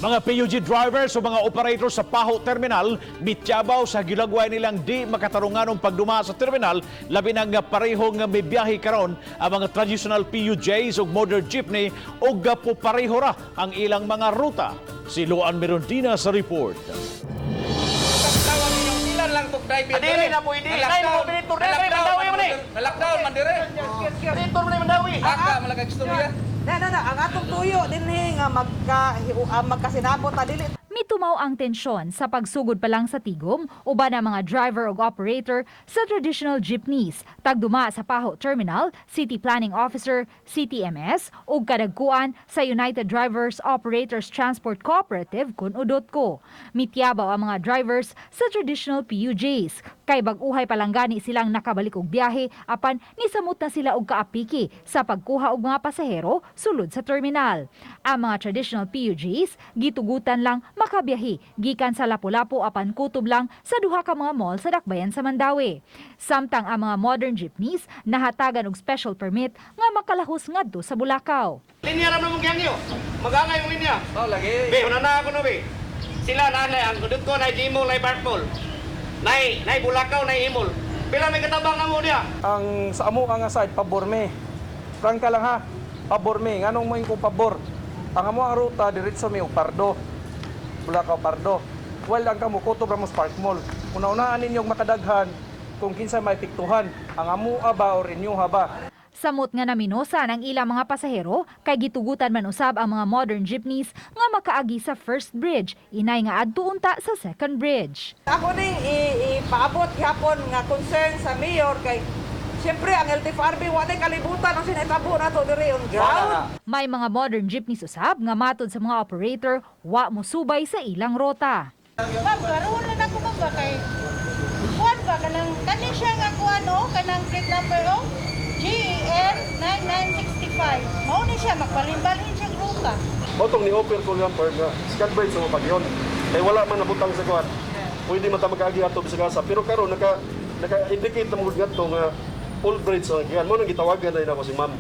Mga PUJ drivers o mga operator sa Paho Terminal mityabaw sa gilagway nilang di makatarunganong pagduma sa terminal, labi na nga parehong nga mibiyahe karon ang mga traditional PUJs ug modern jeepney ug pareho ra ang ilang mga ruta. Si Luan Mirondina sa report. Ilan lang tog driver. Dili na pwede. Nay, mo binito dire, Mandawi man ni. Na-lockdown man dire. Dito man ni Mandawi. Baka malagag istorya. Na na na ang atong tuyo dinhi nga magkasinabot ta dili. Mitumaw ang tensyon sa pagsugod pa lang sa tigom uban ang mga driver ug operator sa traditional jeepneys tagduma sa Paho Terminal, City Planning Officer, CTMS ug kadagkuan sa United Drivers Operators Transport Cooperative kun UDOTCO. Mityabaw ang mga drivers sa traditional PUJs kay bag-uhay pa lang gani silang nakabalik og biyahe, apan nisamot na sila og kaapiki sa pagkuha og mga pasahero sulod sa terminal. Ang mga traditional PUJs gitugutan lang makabiyahe gikan sa Lapu-Lapu apan kutob lang sa duha ka mga mall sa dakbayan sa Mandaue. Samtang ang mga modern jeepneys nahatagan og special permit nga makalahos ngadto sa Bulacau. Linya ra mo gyangyo. Magangay mong linya. Oh, lagi. Be, una na ako no be. Sila na na ang gudot ko nay Jimol, nay Parkmol. Nay nay Bulacau, nay Imol. Pila may katabang na mo diya? Ang sa amo nga side, pabor me. Prangka lang ha. Pabor me. Nganong mo ko pabor? Ang amo ang ruta diretso mi og Pardo. Bulacau, Pardo. Well, ang kamo kutob ra mo sa Park Mall. Una-unaan ninyong makadaghan kung kinsa may epektuhan, ang amo ba or inyo ha ba? Samot nga naminosan ang ilang mga pasahero kay gitugutan man usab ang mga modern jeepneys nga makaagi sa first bridge, inay nga adto unta sa second bridge. Ako ning ipaabot gihapon nga concern sa mayor kay siyempre ang LTFRB wa nay kalibutan ang sinatabo nato diri on ground. May mga modern jeepneys usab nga matod sa mga operator wa mosubay sa ilang rota. Ma'am, karoon na ako, ma'am, ba kay kuan ba kanang kani siya nga kuan o kanang plate number o GEN 9965. Mao ni siya magbalin-balin siya ruta. Mao tong ni-offer ko nga per nga second bridge sa pagyon. Kay wala man nabutang sa kuan. Pwede man ta makaagi ato bisag asa, pero karon naka indicate na mo ngadto nga old bridge ang gikan. Mao nang gitawagan na nako si ma'am.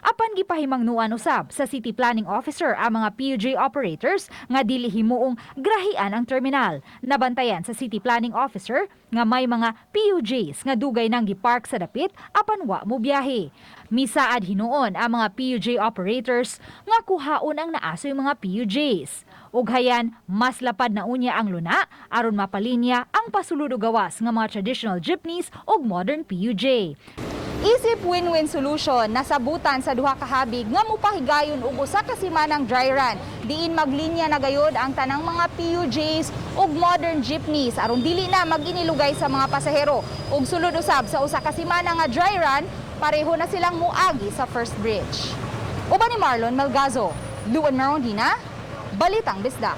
Apan gipahimangnuan usab sa City Planning Officer ang mga PUJ operators nga dili himuong grahian ang terminal. Nabantayan sa City Planning Officer nga may mga PUJs nga dugay nang gipark sa dapit apan wa mo biyahe. Misaad hinuon ang mga PUJ operators nga kuhaon ang naasoy mga PUJs. Ug hayan, mas lapad na unya ang luna aron mapalinya ang pasulod og gawas nga mga traditional jeepneys ug modern PUJ. Isip win-win solution, nasabutan sa duha ka habig nga mopahigayon og usa ka simanang dry run diin maglinya na gayod ang tanang mga PUJs ug modern jeepneys aron dili na maginilugay sa mga pasahero, ug sulod usab sa usa ka simana nga dry run, pareho na silang muagi sa first bridge. Uban ni Marlon Malgazo, Luan Marondina, Balitang Bisdak.